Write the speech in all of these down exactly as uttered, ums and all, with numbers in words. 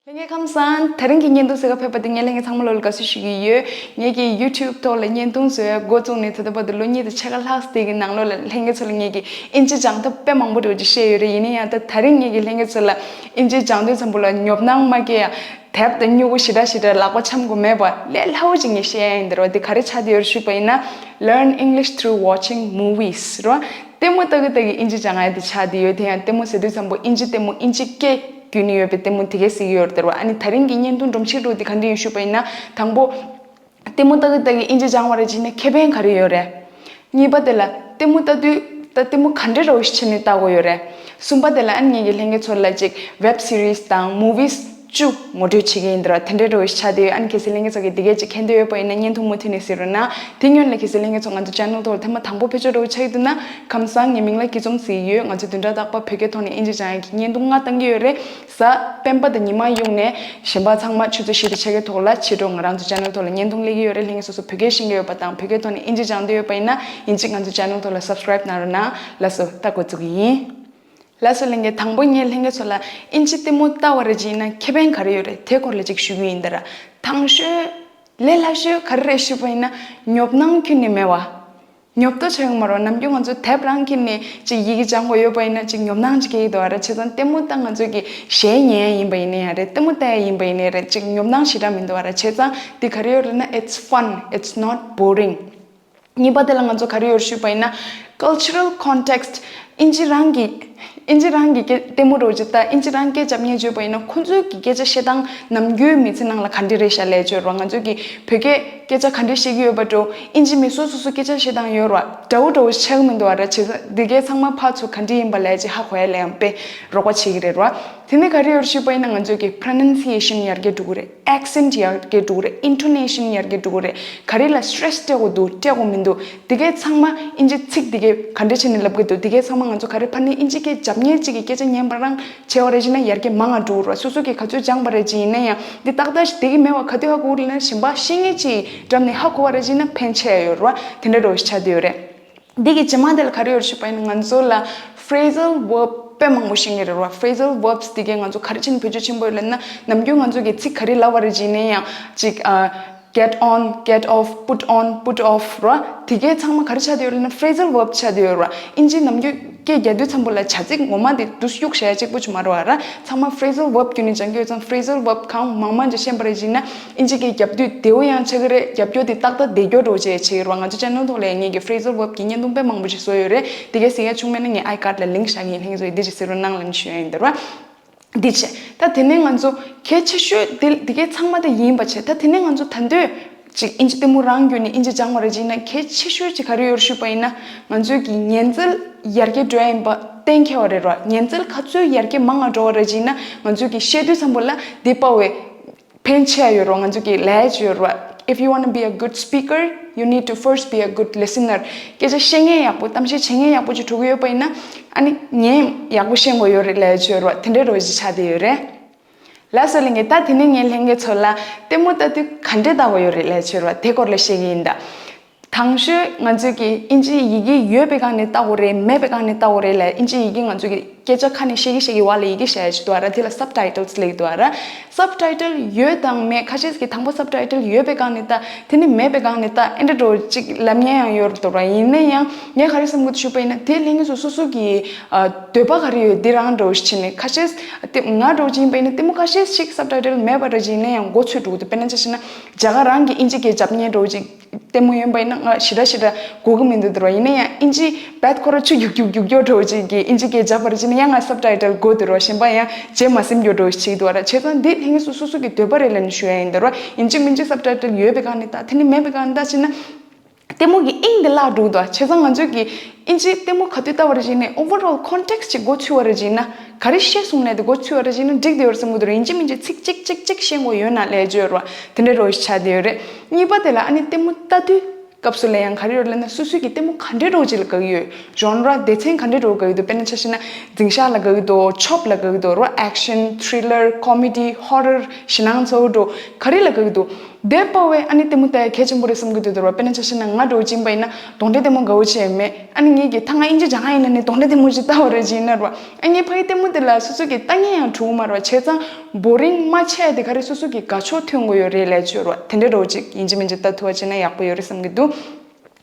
ལྷན་རྒྱས་ཁམས་བཟང་། དེ་རིང་གི་བརྙན་ཐུང་གཟིགས་ག་ཕེབས་པ་དེ་ངས་ལྷན་རྒྱས་ཚང་མ་ལོ་ལ་དགའ་བསུ་ཞུ་གི་ཡོད། ངེད་ཀྱི་YouTube་ཐོག་ལ་བརྙན་ཐུང་བཟོ་ཡ་འགོ་བཙུགས་ནས་ད་ལྟ་བར་དུ་ལོ་གཉིས་དང་ཕྱེད་ཀ་ལྷག་ཙམ་གྱི་ནང་ལོགས་ལ་ལྷན་རྒྱས་ཚོ་ལ་ངེད་ཀྱི་ཨིན་ཇི་སྦྱང་ཐབས་དཔེ་མང་པོ་འདྲ་བོ་ཅིག་བཤད་ཡོད་རེད། ཡིན་ན་ཡང་ད་དེ་རིང་ངེད་ཀྱི་ལྷན་རྒྱས་ཚོ་ལ་ཨིན་ཇི་སྦྱང་དུས་ཙམ་པ་ལ་ཉོབ་སྣང་མ་སྐྱེ་ཡ། དེབ་དང་སྨྱུ་གུ་ཞེ་དྲག་ཞེ་དྲག་ལག་པ་འཆང་དགོས་མེད་པ་ལས་སླ་བོ་ཅིག་ངས་བཤད་ཡ་ཡིན། འདི་རེད་བ། འདི་ག་རེ་ཆགས་བསྡད་ཡོད་རེད་ཞུས་པ་ཡིན་ན། Learn English through watching movies་རེད་བ། ལྟད་མོ་ལྟ་གི་ལྟ་གི་ཨིན་ཇི་སྦྱང་ཡ་འདི་ཆགས་བསྡད་ཡོད། དེ་ཡང་ལྟད་མོ་ཟེར་དུས་ཙམ་པ་ཨིན་ཇི་ལྟད་མོ། ཨིན་ཇི་སྐད་བརྒྱུད་ནས་ཡོད་པའི་ལྟད་མོ་དེ་གས་གཟིགས་ཡོད་རེད། འདི་རེད་བ། ཨ་ནི་དེ་རིང་གི་བརྙན་ཐུང་སྒྲོམ་གཞི་འདྲ་བོ་འདི་ག་འདྲ་ཡིན་ཞུས་པ་ཡིན་ན། དང་པོ། ལྟད་མོ་ལྟ་གི་ལྟ་གི་ཨིན་ཇི་སྦྱང་བ་རེད་བྱས་ན་ཁེ་ཕན་ག་རེ་ཡོད་རེད། གཉིས་པ་དེ་ལ་ལྟད་མོ་ལྟ་དུས་ད་ལྟད་མོ་ག་འདྲ་འདྲ་བོ་ཞིག་བྱས་ནས་ལྟ་དགོས་ཡོད་རེད། གསུམ་པ་དེ་ལ་ཨ་ནི་ངེད་ཀྱི་ལྷན་རྒྱས་ཚོ་ལ་ཅིག་web series་དང་movies་བཅུ་ངོ་སྤྲོད་བྱེད་ཀྱི་ཡིན། འདི་རེད་བ། དེ་འདྲ་འདྲ་བོ་ཞིག་ཆགས་བསྡད་ཡོད། ཨ་ནི་གལ་སྲིད་ལྷན་རྒྱས་ཚོ་གིས་འདི་གས་ཅིག་མཁྱེན་འདོད་ཡོད་པ་ཡིན་ན་བརྙན་ཐུང་མུ་མཐུད་ནས་གཟིགས་རོགས་གནང་། དེ་སྔོན་ལ་གལ་སྲིད་ལྷན་རྒྱས་ཚོ་ང་ཚོ་channel་ཐོག་ལ་ཐེངས་མ་དང་པོ་ཕེབས་ཆོག་འདྲ་བོ་ཆགས་ཀྱི་འདུག་ན། ཁམས་བཟང་། ངའི་མིང་ལ་སྐྱིད་འཛོམས་ཟེར་གྱི་ཡོད། ང་ཚོ་བདུན་ཕྲག་རྟག་པར་བོད་སྐད་ཐོག་ནས་ཨིན་ཇི་སྦྱང་ཡ་གི་བརྙན་ཐུང་ལྔ་བཏང་གི་ཡོད་རེད། གཟའ་སྤེན་པ་དང་ཉི་མ་གཡུགས་ནས་གཞན་པ་ཚང་མ་ཆུ་ཚོད་བཞི་དང་ཕྱེད་ཀའི་ཐོག་ལ་ཕྱི་དྲོ་ང་རང་ཚོ་channel་ཐོག་ལ་བརྙན་ཐུང་སླེབས་ཀྱི་ཡོད་རེད། ལྷན་རྒྱས་སོ་སོ་བོད་སྐད་ཤེས་ཀྱི་ཡོད་པ་དང་བོད་སྐད་ཐོག་ནས་ཨིན་ཇི་སྦྱང་འདོད་ཡོད་པ་ཡིན་ན་ཡིན་གཅིག་ང་ཚོ་channel་ཐོག་ལ་subscribe་གནང་རོགས་གནང་། ལགས་སོ། ད་འགོ་བཙུགས་ཀྱི་ཡིན། ལགས་སོ་ལྷན་རྒྱས། དང་པོ་ངས་ལྷན་རྒྱས་ཚོ་ལ་ཨིན་ཇི་ལྟད་མོ་ལྟ་བ་རེད་བྱས་ན་ཁེ་ཕན་ག་རེ་ཡོད་རེད། དེ་སྐོར་ལ་ཅིག་ཞུ་གི་ཡིན། འདི་རེད། དང་ཤོས་ལས་སླ་ཤོས་ག་རེ་རེད་ཞུས་པ་ཡིན་ན་ཉོབ་སྣང་ཁྱོན་ནས་མེད་པ། ཉོབ་ཏོ་ཆགས་ཀྱི་མ་རེད་བ། ནམ་རྒྱུན་ང་ཚོ་དེབ་རང་འཁྱེར་ནས་ཅིག་ཡི་གེ་སྦྱང་དགོས་ཡོད་པ་ཡིན་ན་ཅིག་ཉོབ་སྣང་ཅིག་སྐྱེ་གི་འདུག་བ་ར། བྱས་ཙང་ལྟད་མོ་ལྟ་ང་ཚོ་གི་གཞས་ཉན་ཡ་ཡིན་པ་ཡིན་ན་ཡང་རེད། ལྟད་མོ་ལྟ་ཡ་ཡིན་པ་ཡིན་ན་རེད། ཅིག་ཉོབ་སྣང་ཞེ་དྲག་མི་འདུག་བ་ར། བྱས་ཙང་འདི་ག་རེ་ཡོད་རེད་ན། it's fun, it's not boring། གཉིས་པ་དེ་ལ་ང་ཚོ་ག་རེ་ཡོད་ཞུས་པ་ཡིན་ན། cultural context། ཨིན་ཇི་རང་གི་ཨིན་ཇི་རང་གི་སྐད་ལྟད་མོ་འདྲ་བོ་ཅིག་ལྟ། ཨིན་ཇི་རང་སྐད་རྒྱབ་གཉེར་བྱས་པ་ཡིན་ན་ཁོ་ཚོའི་གི་སྐད་ཆ་བཤད་སྟངས་ནམ་རྒྱུན་མི་ཚེ་ནང་ལ་ག་འདྲ་རེད་ཤག་ལབ་ཡ་ཡོད་རེད་བ། ང་ཚོ་གི་བོད་སྐད་སྐད་ཆ་ག་འདྲ་བཤད་ཀྱི་ཡོད་པ་འདྲ་བོ། ཨིན་ཇི་མི་སོ་སོ་སོ་སྐད་ཆ་བཤད་སྟངས་ཡོད་རེད་བ། འདྲ་བོ་འདྲ་བོ་ཆགས་ཀྱི་མི་འདུག་བ་ར། བྱས་ཙང་འདི་གའི་ཚང་མ་ཕར་ཚུར་ག་འདྲ་ཡིན་པ་ལབ་ཡ་ཅིག་ཧ་གོ་ཡ་ལ་ཡང་དཔེ་རོགས་པ་བྱེད་ཀྱི་རེད་བ། དེ་ནས་ག་རེ་ཡོད་ཞུས་པ་ཡིན་ན་ང་ཚོ་གི་pronunciation་ཡར་རྒྱས་འགྲོ་གི་རེད། accent་ཡར་རྒྱས་འགྲོ་གི་རེད། intonation་ཡར་རྒྱས་འགྲོ་གི་རེད། ག་རེ་ལ་stress་སྤྲད་དགོས་འདུག་སྤྲད་དགོས་མི་འདུག་འདི་གའི་ཚང་མ་ཨིན་ཇི་ཚིག་འདི་གའི་ག་འདྲ་བྱས་ནས་ལབ་ཀྱི་འདུག་འདི་གའི་ཚང་མ་ང་ཚོ་ག་རེ་ཕར་ནས་ཨིན་ཇི་སྐད་རྒྱབ་གཉེར་ཅིག་གི་སྐད་ཆ་ཉན་པ་རང་བྱས་པ་རེད་བྱས་ན་ཡར་རྒྱས་མང་ང་འགྲོ་གི་རེད་བ། སོ་སོ་གིས་ག་ཚོད་སྦྱངས་པ་རེད་བྱས་ཡིན་ན་ཡང་འདི་ཏག་ཏག་ཞིག་བསྡད་ཀྱི་མེད་པ་ག་དུས་ཧ་གོ་གི་རེད་ན་གཞན་པ་ཤེས་མཁན་ཅིག་འགྲམ་ནས་ཧ་གོ་བ་རེད་བྱས་ན་ཕན་ཆེ་ཡ་ཡོད་རེད་བ། དེ་འདྲ་འདྲ་བོ་ཞིག་ཆགས་བསྡད་ཡོད་རེད། འདི་གི་རྗེས་མ་དེ་ལ་ག་རེ་ཡོད་ཞུས་པ་ཡིན་ན་ང་ཚོ་ལ་phrasal verb་དཔེ་མང་པོ་ཤེས་ཀྱི་རེད་བ། phrasal verbs་འདི་གས་ང་ཚོ་ག་རེ་བྱས་ནས་བེད་སྤྱོད་ཆེན་པོ་ཡོད་ལབ་ན། ནམ་རྒྱུན་ང་ཚོ་གི་ཚིག་ག་རེ་ལབ་པ་རེད་བྱས་ན་ཡང་ཅིག་ཨ། get on, get off, put on, put off་ར། དེ་གས་ཚང་མ་ག་རེ་ཆགས་བསྡད་ཡོད་ལབ་ན་phrasal verb་ཆགས་བསྡད་ཡོད་ར། ཨིན་ཇི་ནམ་རྒྱུན་སྐད་རྒྱག་དུས་ཙམ་པ་ལ་བྱ་ཚིག་ངོ་མ་དེ་དུ་གཡུག་བྱ་ཡ་གཅིག་པོ་ཅིག་མ་རེད་བ་ར། ཚང་མ་phrasal verb་བརྒྱུད་ནས་སྦྱང་གི་ཡོད་ཙང་phrasal verb་གང་མང་མང་ཅིག་ཤེས་པ་རེད་བྱས་ན། ཨིན་ཇི་སྐད་རྒྱབ་དུས་བདེ་པོ་ཡང་ཆགས་ཀྱི་རེད། རྒྱབ་སྐྱོར་དེ་ཏག་ཏག་བདེ་སྐྱོར་འདྲ་བོ་བྱས་བྱེད་ཀྱི་རེད་བ། ང་ཚོ་channel་ཐོག་ལ་ངེད་ཀྱི་phrasal verb་གི་བརྙན་ཐུང་དཔེ་མང་པོ་ཞིག་བཟོས་ཡོད་རེད། དེ་གས་གཟིགས་ཡ་བྱུང་མེད་ན་ངས་icard་ལ་link་བཞག་གི་ཡིན། ལྷན་རྒྱས་ཚོ་འདི་ཅིག་གཟིགས་རོགས་གནང་ལབ་ནས་ཞུ་ཡ་ཡིན། འདི་རེད་བ། འདི་བྱས། ད་དེ་ནས་ང་ཚོ་གལ་ཆེ་ཤོས་དེ་འདི་གས་ཚང་མ་དེ་ཡིན་པ་བྱས། ད་དེ་ནས་ང་ཚོ་ད་འདོད་ཅིག་ཨིན་ཇི་ལྟད་མོ་རང་བརྒྱུད་ནས་ཨིན་ཇི་སྦྱང་བ་རེད་བྱས་ན་གལ་ཆེ་ཤོས་ཅིག་ག་རེ་ཡོད་ཞུས་པ་ཡིན་ན། ང་ཚོའི་གི་ཉན་འཛིན་ཡར་རྒྱས་འགྲོ་ཡ་ཡིན་པ་གཏན་འཁེལ་བ་རེད་བ། ཉན་འཛིན་ག་ཚོད་ཡར་རྒྱས་མང་ང་འགྲོ་བ་རེད་བྱས་ན་ང་ཚོའི་གི་བཤད་དུས་ཙམ་པ་ལ་འདི་དཔའ་བའི་ཕན་ཆེ་ཡ་ཡོད་རེད་བ། ང་ཚོ་གི་ལས་ཡོད་རེད་བ། If you wanna be a good speaker, you need to first be a good listener. སྐད་ཆ་བཤད་མཁན་ཡག་པོ། གཏམ་བཤད་བྱེད་མཁན་ཡག་པོ་ཅིག་འགྲོ་གི་ཡོད་པ་ཡིན་ན། ཨ་ནི་ཉན་ཡག་པོ་བཤད་དགོས་ཡོད་རེད་ལབ་ཡ་ཅིག་ཡོད་རེད་བ། དེ་འདྲའི་རོ་ཅིག་ཆགས་བསྡད་ཡོད་རེད། ལགས་སོ་ལྷན་རྒྱས། ད་དེ་ནས་ངས་ལྷན་རྒྱས་ཚོ་ལ་ལྟད་མོ་ལྟ་དུས་ག་འདྲས་ལྟ་དགོས་ཡོད་རེད་ལབ་ཡ་ཅིག་ཡོད་རེད་བ། དེ་སྐོར་ལ་བཤད་ཀྱི་ཡིན་ད། དང་ཤོས་ང་ཚོས་ཀྱི་ཨིན་ཇིའི་ཡི་གེ་ཡོད་པའི་སྒང་ནས་ལྟ་དགོས་རེད། མེད་པའི་སྒང་ནས་ལྟ་དགོས་རེད་ལབ། ཨིན་ཇིའི་ཡི་གེ་ང་ཚོས་ཀྱི་སྐད་ཆ་ཁ་ནས་བཤད་ཀྱི་བཤད་ཀྱི་བར་ལ་ཡི་གེ་བཤད་ཡ་ཅིག་འདུག་ཨ་ར། དེ་ལ་subtitles་ལབ་ཀྱི་འདུག་ཨ་ར། Subtitle་ཡོད་དང་མེད། ཁ་ཤས་ཀྱིས་དང་པོ་subtitle་ཡོད་པའི་སྒང་ནས་ལྟ། དེ་ནས་མེད་པའི་སྒང་ནས་ལྟ། ཨེ་འདྲ་འདྲ་བོ་ཅིག་ལབ་མཁན་ཡང་ཡོད་འདུག་ར། ཡིན་ན་ཡང་ངས་ག་རེ་བསམ་གྱི་འདུག་ཞུས་པ་ཡིན་ན། དེ་ལྷན་རྒྱས་ཚོ་སོ་སོ་གི་ཨ་འདོད་པ་ག་རེ་ཡོད་འདི་རང་འདྲ་བོ་ཞིག་བྱས་ནས། ཁ་ཤས་དེ་ང་འདྲ་བོ་ཅིག་ཡིན་པ་ཡིན་ན་ལྟད་མོ་ཁ་ཤས་ཤིག་subtitle་མེད་པ་འདྲ་ཅིག་ཡིན་ན་ཡང་མགོ་ཚོས་འགྲོ་གི་འདུག་དཔེར་ན་ཆ་བཞག་ན་རྒྱ་གར་རང་གི་ཨིན་ཇི་སྐད་རྒྱབ་མཁན་འདྲ་བོ་ཅིག་ལྟད་མོ་ཡིན་པ་ཡིན་ན་ང་ཞེ་དྲག་ཞེ་དྲག་གོ་གི་མི་འདུག་འདི་ར། ཡིན་ན་ཡང་ཨིན་ཇི་བད་ཁོ་ར་ཆུ་རྒྱུག་རྒྱུག་རྒྱུག་རྒྱུག་འདྲ་བོ་ཅིག་གི་ཨིན་ཇི་སྐད་རྒྱབ་པ་རེད་བྱས་ན་ཡང་ང་subtitle་གོ་འདི་ར། གཞན་པ་ཡང་བརྗེད་མ་ཟིན་རྒྱུ་འདྲ་བོ་ཞིག་འདུག་ར། བྱས་ཙང་འདི་ལྷན་རྒྱས་ཚོ་སོ་སོ་གི་འདོད་པ་རེད་ལབ་ནས་ཞུ་ཡ་ཡིན། འདི་ར་ཡིན་གཅིག་མིན་གཅིག་subtitle་ཡོད་པའི་སྒང་ནས་ལྟ། དེ་ནས་མེད་པའི་སྒང་ནས་ལྟ་བྱས་ན་ལྟད་མོ་གི་དབྱིངས་འདི་བརླག་འགྲོ་གི་འདུག་བྱས་ཙང་ང་ཚོས་ཀྱི་ཨིན་ཇི་ལྟད་མོ་ག་དུས་ལྟ་བ་རེད་བྱས་ནས་overall context་ཅིག་མགོ་ཚོས་པ་རེད་བྱས་ན། ག་རེ་བཤད་སོང་ལབ་དེ་མགོ་ཚོས་པ་རེད་བྱས་ན་འགྲིག་བསྡད་ཡོད་རེད་བསམ་གྱི་འདུག་ར། ཡིན་གཅིག་མིན་གཅིག་ཚིག་གཅིག་གཅིག་གཅིག་ཤེས་དགོས་ཡོད་ན་ལབ་ཡ་ཅིག་ཡོད་རེད་བ། དེ་འདྲ་འདྲ་བོ་ཞིག་ཆགས་བསྡད་ཡོད་རེད། གཉིས་པ་དེ་ལ་ཨ་ནི་ལྟད་མོ་ལྟ་དུས་ སྐབས་སུ་ལ་ཡང་ག་རེ་ཡོད་ལབ་ན། སོ་སོའི་གི་ལྟད་མོ་ག་འདྲའི་འདྲ་བོ་ཅིག་ལ་དགའ་གི་ཡོད། ཇོན་ར་སྡེ་ཚན་ག་འདྲའི་འདྲ་བོ་དགའ་གི་འདུག་དཔེར་ན་ཆ་བཞག་ན་འཛིང་ཤག་ལ་དགའ་གི་འདུག་ཆོབ་ལ་དགའ་གི་འདུག་རོ། ཨེག་ཤན། ཐྲི་ལར། ཀོ་མེ་ཌི། ཧོ་རར། ཞེད་སྣང་ཚ་བོ་འདྲ་བོ་ག་རེ་ལ་དགའ་གི་འདུག་དེ་བ་བས་ཨ་ནི་ལྟད་མོ་ལྟ་ཡ་གལ་ཆེན་པོ་རེད་བསམ་གི་འདུག་དེ་རོ། དཔེར་ན་ཆ་བཞག་ན་ང་འདྲ་བོ་ཅིག་ཡིན་པ་ཡིན་ན་གདོན་འདྲེ་ལྟད་མོ་དགའ་བོ་ཅིག་ཡང་མེད། ཨ་ནི་ངེད་ཀྱི་ད་ང་དབྱིན་ཇི་སྦྱང་ཡིན་ན་ནི་གདོན་འདྲེ་ལྟད་མོ་ཅིག་ལྟ་བ་རེད་ཅིག་ཡིན་ན་རོ། ཨ་ངའི་ཕ་གི་ལྟད་མོ་དེ་ལ་སོ་སོ་གི་ལྟ་མཁན་ཡང་འགྲོ་གི་མ་རེད་བ། བྱས་ཙང་བོ་རིང་མ་ཆགས་དེ་ག་རེ་སོ་སོ་གི་དགའ་ཕྱོགས་ཐོན་དགོས་ཡོད་རེད་ལབ་ཅིག་ཡོད་རེད་བ། དེ་འདྲ་འདྲ་བོ་ཅིག་ཡིན་གཅིག་མིན་གཅིག་ལྟ་ཐུབ་པ་བྱས་ན་ཡག་པོ་ཡོད་རེད་བསམ་གི་འདུག་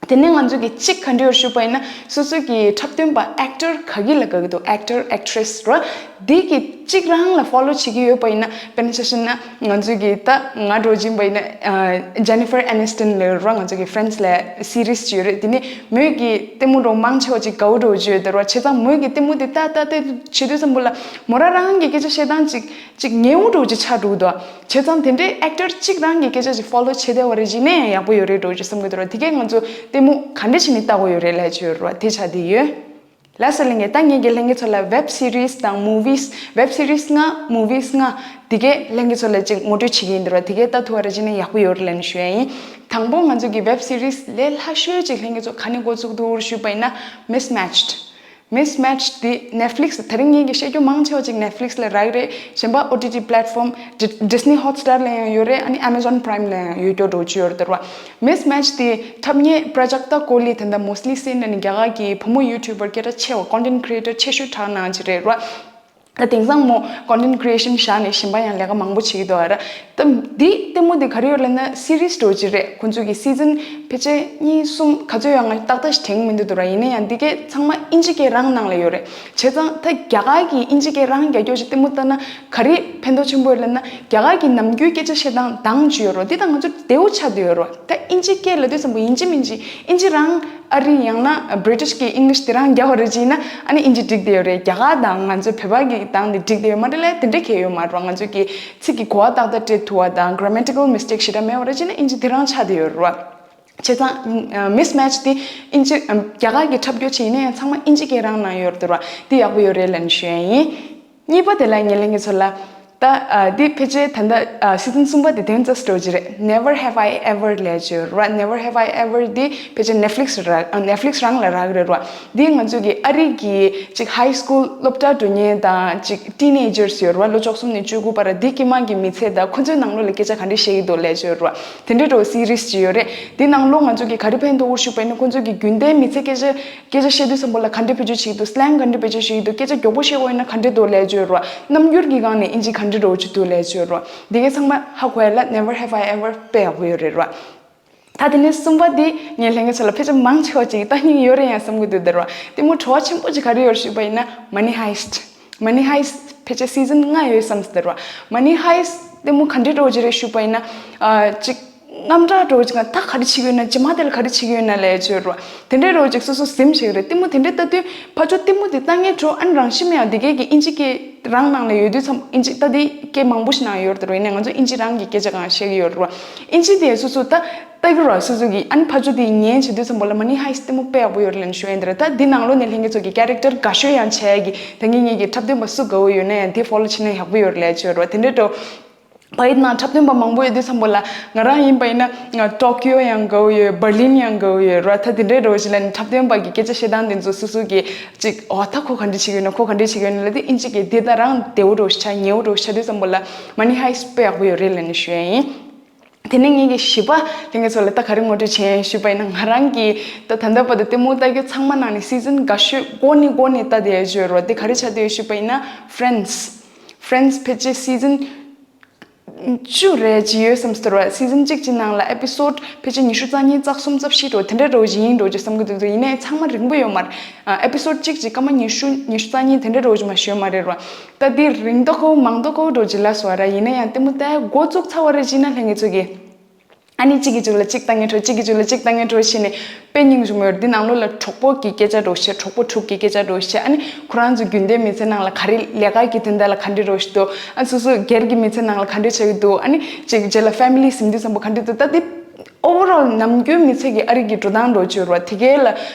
དེ་ནས་ང་ཚོ་གི་གཅིག་ག་འདྲ་ཡོད་ཞུས་པ་ཡིན་ན། སོ་སོ་གི་འཁྲབ་སྟོན་པ་ཨེག་ཊར་ག་གི་ལ་དགའ་གི་འདུག་ཨེག་ཊར་ཨེག་ཊི་རེ་སི་རོ། འདི་གི་གཅིག་རང་ལ་ཕོ་ལོ་བྱེད་ཀྱི་ཡོད་པ་ཡིན་ན། དཔེར་ན་ཆ་བཞག་ན་ང་ཚོ་གི་ད་ང་འདྲ་བོ་ཅིག་ཡིན་པ་ཡིན་ན། ཨ་ཇེ་ནི་ཕར་ཨེ་ནི་སི་ཊོན་ལབ་རོ། ང་ཚོ་གི་ཕེ་རེན་ཌི་ལ་སི་རི་སི་ཅིག་ཡོད་རེད། དེ་ནས་མོས་གི་ལྟད་མོ་འདྲ་བོ་མང་ཆེ་བ་ཅིག་དགའ་བོ་འདྲ་བོ་ཅིག་ཡོད་དེ་རོ། བྱས་ཙང་མོས་གི་ལྟད་མོ་དེ་ལྟ་ལྟ་ལྟ་བྱེད་དུས་ཙམ་པོ་ལ་མོ་རང་རང་གི་སྐད་ཆ་བཤད་སྟངས་ཅིག་ཅིག་ངན་པོ་འདྲ་བོ་ཅིག་ཆགས་འགྲོ་གི་འདུག་བྱས་ཙང་དེ་འདྲའི་ཨེག་ཊར་གཅིག་རང་གི་སྐད་ཆ་ཅིག་ཕོ་ལོ་བྱེད་བསྡད་པ་རེད་ཅིག་ཡིན་ན་ཡང་ཡག་པོ་ཡོད་རེད་འདྲ་བོ་ཅིག་བསམ་གི་འདུག་ར། དེ་གས་ང་ཚོ་ལྟད་མོ་ག་འདྲ་བྱས་ནས་ལྟ་དགོས་ཡོད་རེད་ལབ་ཅིག་ཡོད་རེད་བ། དེ་ཆགས་བསྡད་ཡོད། ལགས་སོ་ལྷན་རྒྱས། ད་ངེད་ཀྱི་ལྷན་རྒྱས་ཚོ་ལ་ཝེབ་སི་རི་སི་དང་མུ་ཝི་སི། ཝེབ་སི་རི་སི་ལྔ། མུ་ཝི་སི་ལྔ། དེ་གས་ལྷན་རྒྱས་ཚོ་ལ་ཅིག་ངོ་སྤྲོད་བྱེད་ཀྱི་ཡིན་འདུག་ར། དེ་གས་ལྟ་ཐུབ་པ་རེད་ཅིག་ཡིན་ན་ཡག་པོ་ཡོད་རེད་ལབ་ནས་ཞུ་ཡ་ཡིན། དང་པོ་ང་ཚོ་གི་ཝེབ་སི་རི་སི་ལས་སླ་ཤོས་ཅིག་ལྷན་རྒྱས་ཚོ་ག་ནས་འགོ་བཙུགས་འདུག་ཞུས་པ་ཡིན་ན། མིས་མེ་ཆི་ཌི། མིས་མེ་ཆི་ཌི་འདི་ནེཊ་ཕི་ལིག་སི། དེ་རིང་ངེད་ཀྱིས་བཤད་རྒྱུ་མང་ཆེ་བ་ཅིག་ནེཊ་ཕི་ལིག་སི་ལ་རག་གི་རེད། གཞན་པ་ཨོ་ཊི་ཊི་པི་ལེཊ་ཕོམ་ཌི་ཌི་སི་ནི་ཧོཊ་སི་ཊར་ལ་ཡང་ཡོད་རེད། ཨ་ནི་ཨེ་མ་ཟོན་པི་རའིམ་ལ་ཡང་ཡོད་རྒྱུ་འདྲ་བོ་ཅིག་ཡོད་རེད་དེ་ར་བ། མིས་མེ་ཆི་ཌི་འདི་འཁྲབ་མཁན་པྲ་ཇག་ཏ་ཀོ་ལི། དེ་འདྲ་མོ་སི་ལི་སེན་ནི་རྒྱ་གར་གྱི་བུ་མོ་ཡུ་ཊུབ་པར་སྐད་གྲགས་ཆེ་བ། ཀོན་ཊེན་ཊི་ཀི་རི་ཨེ་ཊར་ཆེ་ཤོས་གྲས་ནང་གཅིག་རེད་ར་བ། ད་དེང་སང་མོ་ཀོན་ཊེན་ཊི་ཀི་རི་ཨེ་ཤན་བཞག་ནས་གཞན་པ་ཡང་ལས་ཀ་མང་པོ་བྱེད་ཀྱི་འདུག་ཨ་ར། ད་འདི་ལྟད་མོ་འདི་ག་རེ་ཡོད་ལབ་ན་སི་རི་སི་འདྲ་བོ་ཅིག་རེད། ཁོང་ཚོ་གི་སི་ཛན་ཕལ་ཆེར་གཉིས་གསུམ་ག་ཚོད་ཡོད་ང་ཏག་ཏག་ཞིག་དྲན་གྱི་མི་འདུག་དེ་ར། ཡིན་ན་ཡང་འདི་གས་ཚང་མ་དབྱིན་ཇི་སྐད་རང་ནང་ལ་ཡོད་རེད། བྱས་ཙང་ད་རྒྱ་གར་གྱི་དབྱིན་ཇི་སྐད་རང་རྒྱག་རྒྱུ་ཞིག་ལྟད་མོ་ལྟ་ན་ག་རེ་ཕན་ཐོགས་ཆེན་པོ་ཡོད་ལབ་ན། རྒྱ་གར་གྱི་ནམ་རྒྱུན་སྐད་ཆ་བཤད་སྟངས་འདྲ་བོ་ཅིག་ཡོད་རེད་བ། འདི་དང་ང་ཚོ་བདེ་བོ་ཆགས་བསྡད་ཡོད་རེད་བ། ད་དབྱིན་ཇི་སྐད་ལབ་དུས་ཙམ་པོ་ཡིན་གཅིག་མིན་གཅིག་དབྱིན་ཇི་རང་ཨ་རི་ཡང་ན་བྷི་རི་ཊི་ཤི་གི་ཨིང་ལིཤ་དེ་རང་རྒྱག་པ་རེད་ཅིག་ཡིན་ན། ཨ་ནི་དབྱིན་ཇི་འགྲིག་བསྡད་ཡོད་རེད། རྒྱ་གར་དང་ང་ཚོའི་བོད་པ་གི་སྟངས་དེ་འགྲིག་བསྡད་ཡོད་མ་རེད་ལབ་དེ་འདྲ་གང་ཡང་ཡོད་མ་རེད་བ། ང་ཚོ་གི་ཚིག་གི་གོ་བ་ཏག་ཏག་སྤྲད་ཐུབ་པ་དང་གྷ་ར་མེ་ཊི་ཀལ་མིས་ཊེག་ཞེ་དྲག་མེད་པ་རེད་ཅིག་ཡིན་ན་དབྱིན་ཇི་དེ་རང་ཆགས་བསྡད་ཡོད་རེད་བ། བྱས་ཙང་མིས་མེ་ཆི་ཌི་དེ་དབྱིན་ཇི་རྒྱ་གར་གྱི་འཁྲབ་སྟོན་བྱས་ཡིན་ན་ཡང་ཚང་མ་དབྱིན་ཇི་སྐད་རང་ནང་ཡོད་རེད་བ། དེ་ཡག་པོ་ཡོད་རེད་ལབ་ནས་ཞུ་ཡ་ཡིན། གཉིས་པ་དེ་ལ་ངའི་ལྷན་རྒྱས་ཚོ་ལ། ད་ཨ་འདི་ཕལ་ཆེར་ད་ལྟ་ཨ་སི་ཛན་གསུམ་པ་དེ་དོན་རྩ་སྤྲོ་གི་རེད། Never Have I Ever ལབ་ཀྱི་ཡོད་རེད་བ། Never Have I Ever འདི་ཕལ་ཆེར་ནེཊ་ཕི་ལིག་སི་རག་ཨ་ནེཊ་ཕི་ལིག་སི་རང་ལ་རག་གི་རེད་བ། འདི་ང་ཚོ་གི་ཨ་རི་གི་ཅིག་ཧའི་སི་ཀུལ་སློབ་གྲྭ་འགྲོ་མཁན་དང་ཅིག་ཊི་ནེ་ཇར་སི་ཡོད་རེད་བ། ལོ་བཅུ་གསུམ་ནས་བཅུ་དགུ་བར་དེ་དཀྱིལ་མ་གི་མི་ཚེ་དང་ཁོ་ཚོའི་ནང་ལོགས་ལ་སྐད་ཆ་ག་འདྲ་བཤད་ཀྱི་འདུག་ལབ་ཀྱི་ཡོད་རེད་བ། དེ་འདྲ་འདྲ་བོ་སི་རི་སི་ཅིག་ཡོད་རེད། འདི་ནང་ལོགས་ང་ཚོ་གི་ག་རེ་ཕན་ཐོགས་ཞུས་པ་ཡིན་ན། ཁོ་ཚོ་གི་རྒྱུན་ལྡན་མི་ཚེ་སྐད་ཆ་སྐད་ཆ་བཤད་དུས་ཙམ་པོ་ལ་ག་འདྲ་བེད་སྤྱོད་བྱེད་ཀྱི་འདུག་སི་ལེང་ག་འདྲ་བེད་སྤྱོད་བྱེད་ཀྱི་འདུག་སྐད་ཆ་མགྱོགས་པོ་བཤད་དགོས་ཡིན་ན་ག་འདྲ་འདུག་ལབ་ཀྱི་ཡོད་རེད་བ། རྣམ་འགྱུར་གྱི་སྒང་ནས་དབྱིན་ཇི་ག་འདྲ་འདྲ་བོ་ཅིག་འདུག་ལབ་ཀྱི་ཡོད་རེད་བ། འདི་གས་ཚང་མ་ཧ་གོ་ཡ་ལ་Never Have I Ever དཔེ་ཡག་པོ་ཡོད་རེད་བ། ད་དེ་ནས་གསུམ་པ་འདི་ངའི་ལྷན་རྒྱས་ཚོ་ལ་ཕལ་ཆེར་མང་ཆེ་བ་ཅིག་ལྟ་སྙིང་ཡོད་རེད་ཡང་བསམ་གྱི་འདུག་དེ་རེད་བ། ལྟད་མོ་བྲོ་བ་ཆེན་པོ་ཅིག་ག་རེ་ཡོད་ཞུས་པ་ཡིན་ན་Money Heist། Money Heist ཕལ་ཆེར་སི་ཛན་ལྔ་ཡོད་བསམ་སོང་དེ་རེད་བ། Money Heist ལྟད་མོ་ག་འདྲ་འདྲ་བོ་ཅིག་རེད་ཞུས་པ་ཡིན་ན། ཨ་ཅིག་རྔམ་སྐྲག་འདྲ་བོ་ཅིག་ད་ག་རེ་བྱེད་ཀྱི་ཡོད་ན། རྗེས་མ་དེ་ལ་ག་རེ་བྱེད་ཀྱི་ཡོད་ན་ལབ་ཀྱི་ཡོད་རེད་བ། དེ་འདྲ་འདྲ་བོ་ཅིག་སོ་སོ་ཟིམ་བྱེད་ཀྱི་རེད། ལྟད་མོ་དེ་འདྲ་ལྟ་དུས་ཕར་ཕྱོགས་ལྟད་མོ་དེ་ལྟ་མཁན་འདྲ་བོ། ཨ་ནི་རང་བཞིན་མེད་ཡ་དེ་གས་ཀྱི་དབྱིན་ཇི་སྐད་རང་ནང་ལ་ཡོད་དུས་ཙམ། དབྱིན་ཇི་ད་དེ་སྐད་མང་པོ་ཞིག་ནང་ཡོད་རེད་དེ་རེད་བ། ཡིན་ནའི་ང་ཚོ་དབྱིན་ཇི་རང་གི་སྐད་ཆ་གང་བཤད་ཀྱི་ཡོད་རེད་བ། དབྱིན་ཇི་དེ་སོ་སོ་ད་ལྟ་གི་རོ། སོ་སོ་གི་ཨ་ནི་ཕར་ཕྱོགས་དེ་ཉན་བྱེད་དུས་ཙམ་པོ་ལ་Money Heist ལྟད་མོ་དཔེ་ཡག་པོ་ཡོད་རེད་ལབ་ནས་ཞུ་ཡིན་དེ་རེད། ད་འདི་ནང་ལོགས་ནས་ལྷན་རྒྱས་ཚོ་གི་ཀེ་རེག་ཊར་དགའ་ཤོས་ཡང་བྱས་ཀྱི་ད་ངེད་གཉིས་ཀྱི་འཁྲབ་སྟོན་པ་སུ་དགའ་བོ་ཡོད་ན་ཡང་དེ་ཕོ་ལོ་བྱེད་ན་ཡག་པོ་ཡོད་རེད་ལབ་ཀྱི་ཡོད་རེད་བ། དེ་འདྲ་འདྲ་བོ། ཕ་གི་ནང་འཁྲབ་སྟོན་པ་མང་པོ་ཡོད་དུས་ཙམ་པོ་ལ་ང་རང་ཡིན་པ་ཡིན་ན་ང་ཏོ་ཀིའོ་ཡང་དགའ་བོ་ཡོད། འབར་ལིན་ཡང་དགའ་བོ་ཡོད་ར། ད་དེ་འདྲ་འདྲ་བོ་ཞིག་ལ་ནི་འཁྲབ་སྟོན་པ་གི་སྐད་ཆ་བཤད་སྟངས་དེ་ཚོ་སོ་སོ་གི་ཅིག་འོ་ད་ཁོ་ག་འདྲ་བྱེད་ཀྱི་ཡོད་ན། ཁོ་ག་འདྲ་བྱེད་ཀྱི་ཡོད་ན་ལབ་དེ་དབྱིན་ཇི་གི་དེ་ད་རང་བདེ་བོ་འདྲ་བོ་ཞིག་ཆགས། ཉེ་བོ་འདྲ་བོ་ཞིག་ཆགས་དུས་ཙམ་པོ་ལ་Money Heist དཔེ་ཡག་པོ་ཡོད་རེད་ལབ་ནས་ཞུ་ཡ་ཡིན། དེ་ནས་ངེད་ཀྱི་བཞི་པ་ལྷན་རྒྱས་ཚོ་ལ་ད་ག་རེ་ངོ་སྤྲོད་བྱེད་ཡ་ཡིན་ཞུས་པ་ཡིན་ན། ང་རང་གི་ད་ད་ལྟ་བར་དུ་ལྟད་མོ་ལྟ་རྒྱུ་ཚང་མ་ནང་ནས་སི་ཛན་དགའ་ཤོས་མགོ་ནས་མགོ་ནས་ལྟ་བསྡད་ཡ་ཅིག་ཡོད་རེད་བ། དེ་ག་རེ་ཆགས་བསྡད་ཡོད་ཞུས་པ་ཡིན་ན་Friends། Friends ཕལ་ཆེར་སི་ཛན་བཅུ་རེ་ཅིག་ཡོད་བསམ་སྟེ་རེད་བ། སི་ཛན་གཅིག་གི་ནང་ལ་ཨེ་པི་སོཌ་ཕལ་ཆེར་ཉི་ཤུ་རྩ་གཉིས་རྩ་གསུམ་རྩ་བཞི་འདྲ་བོ་དེ་འདྲ་འདྲ་བོ་ཅིག་ཡིན་འགྲོ་ཅིག་བསམ་གྱི་འདུག་ཡིན་ནའི་ཚང་མ་རིང་པོ་ཡོད་མ་རེད། ཨེ་པི་སོཌ་གཅིག་གཅིག་སྐར་མ་ཉི་ཤུ་ཉི་ཤུ་རྩ་གཉིས་དེ་འདྲ་འདྲ་བོ་ཅིག་མ་ཞུས་མ་རེད་ར། ད་འདི་རིང་ཏོག་ཁོ་མང་ཏོག་ཁོ་འདྲ་བོ་ཅིག་ལ་སོ་ར། ཡིན་ན་ཡང་ལྟད་མོ་ལྟ་འགོ་བཙུགས་ཚར་བ་རེད་ཅིག་ན་ལྷན་རྒྱས་ཚོ་གི་ཨ་ནི་གཅིག་གི་མཇུག་ལ་གཅིག་ལྟ་མཁན་འདྲ་བོ། གཅིག་གི་མཇུག་ལ་གཅིག་ལྟ་མཁན་འདྲ་བོ་བྱས་ནས་དཔེ་སྙིང་རྗེ་མོ་ཡོད་རེད། འདི་ནང་ལོགས་ལ་གྲོགས་པོ་གི་སྐད་ཆ་འདྲ་བོ་བཤད། གྲོགས་པོ་དྲུག་གི་སྐད་ཆ་འདྲ་བོ་བཤད། ཨ་ནི་ཁོ་རང་ཚོ་རྒྱུན་ལྡན་མི་ཚེ་ནང་ལ་ག་རེ་ལས་ཀ་གི་དོན་དག་ལ་ག་འདྲ་འདྲ་བོ་ཞིག་འདུག་ཨ་སོ་སོ་སྒེར་གྱི་མི་ཚེ་ནང་ལ་ག་འདྲ་ཆགས་ཀྱི་འདུག་ཨ་ནི་གཅིག་རྗེས་ལ་ཕེ་མི་ལི་ཟིན་དུས་ཙམ་པོ་ག་འདྲ་འདུག་ད་འདི་ཨོ་ཝར་ཨོལ་ནམ་རྒྱུན་མི་ཚེ་གི་ཨ་རི་གི་འགྲོ་སྟངས་འདྲ་བོ་ཅིག་ཡོད་རེད་བ། དེ་གས་ལ་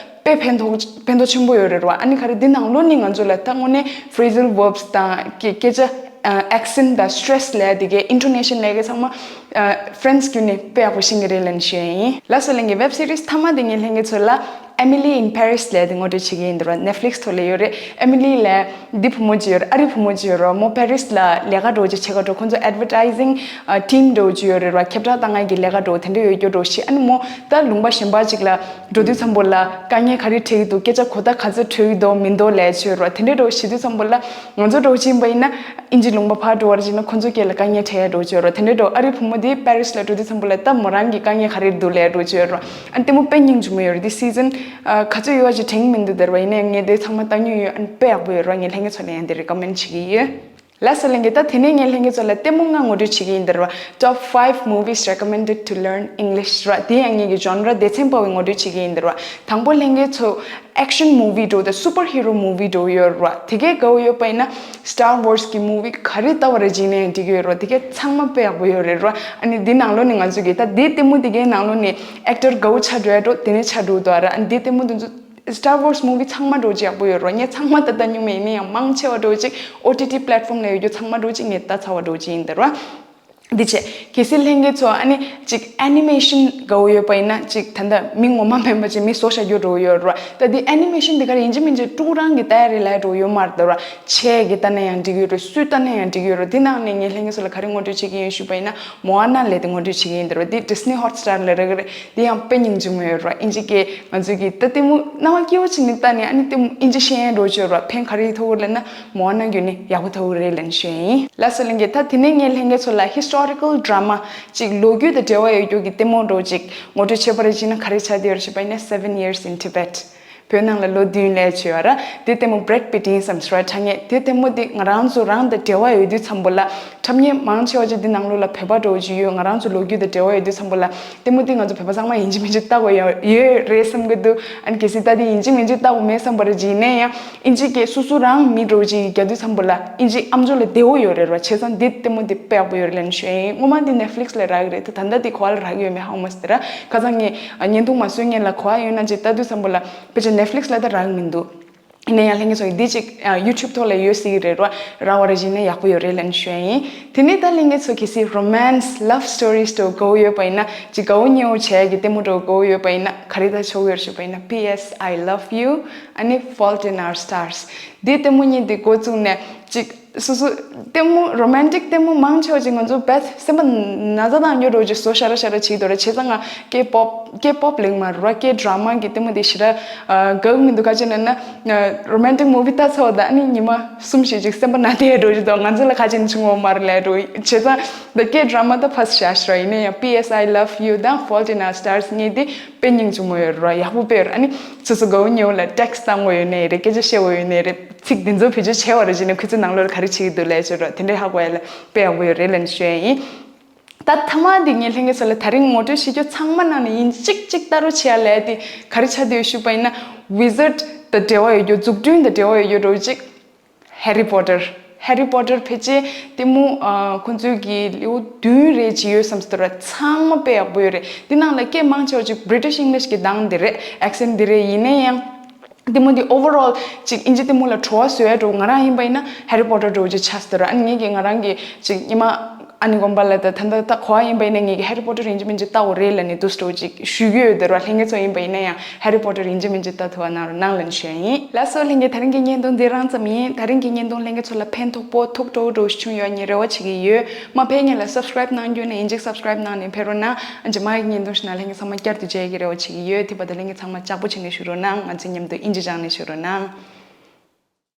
དཔེ་ཕན་ཐོགས་ཕན་ཐོགས་ཆེན་པོ་ཡོད་རེད་བ། ཨ་ནི་ག་རེ་འདི་ནང་ལོགས་ནས་ང་ཚོ་ལ་ད་དངོས་གནས་ཕི་རེ་ཟལ་ཝརབ་སི་དང་སྐད་སྐད་ཆ་ accent དང་stress ལས་དེ་གའི་intonation ལས་ཀའི་ཚང་མ་French བརྒྱུད་ནས་དཔེ་ཡག་པོ་ཤེས་ཀྱི་རེད་ལབ་ནས་ཞུ་ཡ་ཡིན། ལགས་སོ་ལྷན་རྒྱས། web series མཐའ་མ་དེ་ངས་ལྷན་རྒྱས་ཚོ་ལ་Emily in Paris ལབ་དེ་ངོ་སྤྲོད་བྱེད་ཀྱི་ཡིན། འདི་ར་Netflix ཐོག་ལ་ཡོད་རེད། Emily ལབ་འདི་བུ་མོ་ཅིག་ཡོད་རེད། ཨ་རི་བུ་མོ་ཅིག་ཡོད་རེད། མོ་Paris ལ་ལས་ཀ་འདྲ་བོ་ཅིག་བྱེད་ག་འགྲོ། ཁོང་ཚོ་advertising team འདྲ་བོ་ཅིག་ཡོད་རེད་ར། ཁྱབ་བསྒྲགས་བཏང་ཡ་གི་ལས་ཀ་འདྲ་བོ་དེ་འདྲ་ཡོད་རྒྱུ་འདྲ་བོ་ཞིག་ཨ་ནི་མོ་ད་ལུང་པ་གཞན་པ་ཅིག་ལ་འགྲོ་དུས་ཙམ་པོ་ལ་དཀའ་ངལ་ག་རེ་འཕྲད་ཀྱི་འདུག་སྐད་ཆ་གོ་བརྡ་ག་ཚོད་འཕྲོད་ཀྱི་འདུག་མི་འདུག་ལབ་ཡ་ཅིག་ཡོད་རེད་ར། དེ་འདྲ་འདྲ་བོ་ཞིག་དུས་ཙམ་པོ་ལ་ང་ཚོ་འདྲ་བོ་ཅིག་ཡིན་པ་ཡིན་ན་ཨིན་ཇི་ལུང་པ་ཕར་འགྲོ་བར་བྱས་ན་ཁོང་ཚོ་སྐད་ལ་དཀའ་ངལ་འཕྲད་ཡ་འདྲ་བོ་ཅིག་ཡོད་རེད། དེ་འདྲ་འདྲ་བོ་ཨ་རི་བུ་མོ་དེ་Paris ལ་འགྲོ་དུས་ཙམ་པོ་ལ་ད་མོ་རང་གི་དཀའ་ངལ་ག་རེ་འདུག་ལབ་ཡ་འདྲ་བོ་ཅིག་ཡོད་རེད་ར། ཨ་ནི་ལྟད་མོ་དཔེ་སྙིང་རྗེ་མོ་ཡོད་རེད། དེ་season ག་ཚོད་ཡོད་པ་ཅིག་དྲན་མི་འདུག་དེ་ར་བ། ཡིན་ནའི་ངས་དེ་ཚང་མ་ལྟ་མྱོང་ཡོད། ཨ་ནི་དཔེ་ཡག་པོ་ཡོད་ར། ངས་ལྷན་རྒྱས་ཚོ་ལ་ཡང་དེ་recommend བྱེད་ཀྱི་ཡོད། ལགས་སོ་ལྷན་རྒྱས། ད་དེ་ནས་ངས་ལྷན་རྒྱས་ཚོ་ལ་ལྟད་མོ་ལྔ་ངོ་སྤྲོད་བྱེད་ཀྱི་ཡིན། འདིར་བ། Top five movies recommended to learn English ར། དེ་ཡང་ངེད་ཀྱི་genre སྡེ་ཚན་པ་བའི་ངོ་སྤྲོད་བྱེད་ཀྱི་ཡིན། འདིར་བ། དང་པོ་ལྷན་རྒྱས་ཚོ་action movie འགྲོ་དང་super hero movie འགྲོ་ཡོད་ར། དེ་གའི་དགའ་བོ་ཡོད་པ་ཡིན་ན་Star Wars གི་movie ག་རེ་ལྟ་བ་རེ་བྱིན་ནས་འགྲིག་ཡོད་ར། དེ་གའི་ཚང་མ་དཔེ་ཡག་པོ་ཡོད་རེད་ར། ཨ་ནི་འདི་ནང་ལོགས་ནས་ང་ཚོ་གི་ད་འདི་ལྟད་མོ་དེ་གའི་ནང་ལོགས་ནས་actor དགའ་བོ་ཆགས་འགྲོ་ཡ་འགྲོ་དེ་ནས་ཆགས་འགྲོ་འདུག་ར། ཨ་ནི་འདི་ལྟད་མོ་དེ་ཚོ། Star Wars movie ཚང་མ་འདྲ་བོ་ཅིག་ཡག་པོ་ཡོད་ར། ངས་ཚང་མ་ད་ལྟ་མྱོང་མེད། ཡིན་ན་ཡང་མང་ཆེ་བ་འདྲ་བོ་ཅིག་O T T platform ལ་ཡོད་རྒྱུ་ཚང་མ་འདྲ་བོ་ཅིག་ངས་ལྟ་ཚར་བ་འདྲ་བོ་ཅིག་ཡིན། འདིར་བ། འདི་བྱས་གལ་སྲིད་ལྷན་རྒྱས་ཚོ་ཨ་ནི་ཅིག་animation དགའ་བོ་ཡོད་པ་ཡིན་ན། ཅིག་ད་ལྟ་མི་ངོ་མ་མིན་པ་ཅིག་མི་བཟོ་བཞག་རྒྱུ་འདྲ་བོ་ཡོད་ར། ད་འདི་animation འདི་ག་རེ་ཡིན་གཅིག་མིན་གཅིག་ཕྲུ་གུ་རང་གི་ལྟ་ཡ་རེད་ལབ་ཡ་འདྲ་བོ་ཡོད་མ་རེད་ད་ར། ཆེ་གི་ལྟ་ན་ཡང་འགྲིག་ཡོད་རེད། སུས་ལྟ་ན་ཡང་འགྲིག་ཡོད་རེད། འདི་ནང་ནས་ངས་ལྷན་རྒྱས་ཚོ་ལ་ག་རེ་ངོ་སྤྲོད་བྱེད་ཀྱི་ཡིན་ཞུས་པ་ཡིན་ན་Moana ལབ་དེ་ངོ་སྤྲོད་བྱེད་ཀྱི་ཡིན་ད་ར། འདི་Disney Hotstar ལ་རག་གི་རེད། འདི་ཡང་དཔེ་སྙིང་རྗེ་མོ་ཡོད་ར། ཨིན་ཇི་སྐད་ང་ཚོའི་གི་ད་ལྟད་མོ་སྣང་བ་སྐྱིད་པོ་བྱས་ནས་ལྟ་ནས་ཨ་ནི་ལྟད་མོ་ཨིན་ཇི་ཤེས་ཡ་འདྲ་བོ་ཅིག་ཡོད་ར། ཕན་ག་རེ་ཐོགས་ཀྱི་ལབ་ན་Moana བརྒྱུད་ནས་ཡག་པོ་ཐོགས་ཀྱི་རེད་ལབ་ནས་ཞུ་ཡ་ཡིན། ལགས་སོ་ལྷན་རྒྱས། ད་དེ་ནས་ངས་ལྷན་རྒྱས་ཚོ་ལ་historical drama ཅིག་ལོ་རྒྱུས་དང་འབྲེལ་བ་ཡོད་རྒྱུ་གི་ལྟད་མོ་འདྲ་བོ་ཅིག་ངོ་སྤྲོད་བྱས་པ་རེད་བྱས་ན་ག་རེ་ཆགས་བསྡད་ཡོད་རེད་ཞུས་པ་ཡིན་ན་Seven Years in Tibet བོད་ནང་ལ་ལོ་བདུན་ལབ་ཡ་ཅིག་ཡོད་ར། དེ་ལྟད་མོ་Brad Pitt ཡིན་བསམ་ཞིག་ར། དྲང་ངེས་དེ་ལྟད་མོ་དེ་ང་རང་ཚོ་རང་དང་འབྲེལ་བ་ཡོད་དུས་ཙམ་པོ་ལ་འཁྲབ་མཁན་མང་ཆེ་བ་ཅིག་འདི་ནང་ལོགས་ལ་བོད་པ་འདྲ་བོ་ཅིག་ཡོད། ང་རང་ཚོ་ལོ་རྒྱུས་དང་འབྲེལ་བ་ཡོད་དུས་ཙམ་པོ་ལ་ལྟད་མོ་འདི་ང་ཚོ་བོད་པ་ཚང་མ་ཡིན་གཅིག་མིན་གཅིག་ལྟ་དགོས་ཡོད་ཡོད་རེད་བསམ་གྱི་འདུག་ཨ་ནི་གལ་སྲིད་ད་འདི་ཡིན་གཅིག་མིན་གཅིག་ལྟ་དགོས་མེད་བསམ་པ་རེད་ཅིག་ཡིན་ན་ཡང་ཨིན་ཇི་སྐད་སོ་སོ་རང་མི་འདྲ་བོ་ཅིག་རྒྱག་དུས་ཙམ་པོ་ལ་ཨིན་ཇི་ཨམ་ཅོག་ལ་བདེ་བོ་ཡོད་རེད་ར། བྱས་ཙང་འདི་ལྟད་མོ་འདི་དཔེ་ཡག་པོ་ཡོད་རེད་ལབ་ནས་ཞུ་ཡ་ཡིན། སྔོན་མ་འདི་Netflix ལ་རག་གི་རེད། ད་ད་ལྟ་འདི་ག་པ་ལ་རག་གི་ཡོད་མེད་ཧ་གོ་མ་སོང་སྟེ་ར། ཁ་སང་ངས་བརྙན་ཐུང་མ་བཟོས་སྔོན་ལ་གོ་བ་ཡོད་ན་ཅིག་ལྟ་དུས་ཙམ་པོ་ལ་ཕལ་ཆེར་Netflix ལ་ད་རག་གི་མི་འདུག་ཡིན་ན་ཡང་ལྷན་རྒྱས་ཚོ་གིས་འདི་ཅིག་ཨ་YouTube ཐོག་ལ་ཡོད་སྲིད་ཀྱི་རེད་ར། རག་པ་རེད་བྱས་ན་ཡག་པོ་ཡོད་རེད་ལབ་ནས་ཞུ་ཡ་ཡིན། དེ་ནས་ད་ལྷན་རྒྱས་ཚོ་གལ་སྲིད་romance love stories འདྲ་བོ་དགའ་བོ་ཡོད་པ་ཡིན་ན། ཅིག་དགའ་བོ་ཉེ་བོ་བྱས་ཀྱི་ལྟད་མོ་འདྲ་བོ་དགའ་བོ་ཡོད་པ་ཡིན་ན་ག་རེ་ལྟ་ཆོག་གི་ཡོད་རེད་ཞུས་པ་ཡིན་ན། P S I Love You ཨ་ནི་Fault in Our Stars འདི་ལྟད་མོ་གཉིས་འདི་འགོ་བཙུགས་ནས་ཅིག་སོ་སོ་ལྟད་མོ་romantic ལྟད་མོ་མང་ཆེ་བ་ཅིག་ང་ཚོ་བས་སེམས་པ་ན་ཚ་བཏང་རྒྱུ་འདྲ་བོ་ཅིག་བཟོ་ཤ་ར་ཤ་ར་བྱེད་འདུག་ར། བྱས་ཙང་ང་K-pop K-pop ལབ་ཀྱི་མ་རེད་ར། K drama གི་ལྟད་མོ་དེ་ཞེ་དྲག་ཨ་དགའ་གི་མི་འདུག་ག་རེ་བྱས་ནས་ན་romantic movie ལྟ་ཚར་བ་དང་ཨ་ནི་ཉི་མ་གསུམ་བཞི་ཅིག་སེམས་པ་ན་བསྡད་འདྲ་བོ་ཅིག་འདུག་ང་ཚོ་ལ་ག་རེ་བྱས་ནས་བྱུང་བ་མ་རེད་ལབ་འདྲ་བོ། བྱས་ཙང་the K drama ད་ཕར་བཞག་ཤག་ར། ཡིན་ན་ཡང་P S I Love You དང་Fault in Our Stars གཉིས་དེ་དཔེ་སྙིང་རྗེ་མོ་ཡོད་ར། ཡག་པོ་དཔེ་ཡོད་ར། ཨ་ནི་སོ་སོ་དགའ་བོ་ཉེ་བོ་ལ་text བཏང་དགོས་ཡོད་ནའི་རེད། སྐད་ཆ་བཤད་དགོས་ཡོད་ནའི་རེད། ཚིག་འདི་ཚོ་བེད་སྤྱོད་བྱས་པ་རེད་བྱས་ནས་ཁོ་ཚོའི་ནང་ལོགས་ལ་ག་རེ་བྱེད་ཀྱི་འདུག་ལབ་ཡ་ཅིག་ར། དེ་འདྲའི་ཧ་གོ་ཡ་ལ་དཔེ་ཡག་པོ་ཡོད་རེད་ལབ་ནས་ཞུ་ཡ་ཡིན། ད་མཐའ་མ་འདི་ངས་ལྷན་རྒྱས་ཚོ་ལ་ད་རིང་ངོ་སྤྲོད་བྱེད་རྒྱུ་ཚང་མ་ནང་ནས་ཡིན་གཅིག་གཅིག་ལྟ་རོགས་བྱེད་ཡ་ལབ་ཡ་དེ་ག་རེ་ཆགས་བསྡད་ཡོད་ཞུས་པ་ཡིན་ན། Wizard དང་འབྲེལ་བ་ཡོད་རྒྱུ། འཛུགས་སྐྲུན་དང་འབྲེལ་བ་ཡོད་རྒྱུ་འདྲ་བོ་ཅིག Harry Potter Harry Potter ཕལ་ཆེར་ལྟད་མོ་ཨ་ཁོང་ཚོའི་གི་ལེའུ་བདུན་རེ་ཅིག་ཡོད་བསམ་སྟེ་ར། ཚང་མ་དཔེ་ཡག་པོ་ཡོད་རེད། འདི་ནང་ལ་སྐད་མང་ཆེ་བ་ཅིག་British English གི་གདངས་འདི་རེད། accent འདི་རེད། ཡིན་ན་ཡང་ལྟད་མོ་འདི་overall ཅིག་ཨིན་ཇི་ལྟད་མོ་ལ་བྲོ་བ་བཟོ་ཡ་འདྲ་བོ་ང་རང་ཡིན་པ་ཡིན་ན་Harry Potter འདྲ་བོ་ཅིག་ཆགས་སྟེ་ར། ཨ་ནི་ངས་ཀྱི་ང་རང་གི་ཅིག་ཉི་མ་ཨ་ནི་དགོན་པ་ལ་ད་ད་ད་ད་གོ་བ་ཡིན་པ་ཡིན་ན་ངས་ཀྱི་Harry Potter ཡིན་གཅིག་མིན་གཅིག་ལྟ་དགོས་རེད་ལབ་ནས་འདུག་སེ་འདྲ་བོ་ཅིག་ཞུ་གི་ཡོད་དེ་ར། ལྷན་རྒྱས་ཚོ་ཡིན་པ་ཡིན་ན་ཡང་Harry Potter ཡིན་གཅིག་མིན་གཅིག་ལྟ་ཐུབ་པ་གནང་རོགས་གནང་ལབ་ནས་ཞུ་ཡ་ཡིན། ལགས་སོ་ལྷན་རྒྱས། ད་རིང་གི་བརྙན་ཐུང་འདི་རང་ཙམ་ཡིན། ད་རིང་གི་བརྙན་ཐུང་ལྷན་རྒྱས་ཚོ་ལ་ཕན་ཐོགས་པོ་ཐུགས་སྤྲོ་བོ་འདྲ་བོ་ཞིག་བྱུང་ཡོད་ངས་རེ་བ་བྱེད་ཀྱི་ཡོད། མ་ཕེབས་སྔོན་ལ་subscribe གནང་རྒྱུ་ན་ཡིན་གཅིག་subscribe གནང་ནས་ཕེབས་རོགས་གནང་། རྗེས་མ་གི་བརྙན་ཐུང་ཞིག་ནང་ལྷན་རྒྱས་ཚང་མ་བསྐྱར་དུ་མཇལ་གྱི་རེ་བ་བྱེད་ཀྱི་ཡོད། དེ་བར་དུ་ལྷན་རྒྱས་ཚང་མ་ལྕགས་པོ་བྱས་ནས་བཞུགས་རོགས་གནང་། ང་ཚོ་མཉམ་དུ་ཨིན་ཇི་སྦྱངས་ནས་བཞུགས་རོགས་གནང་།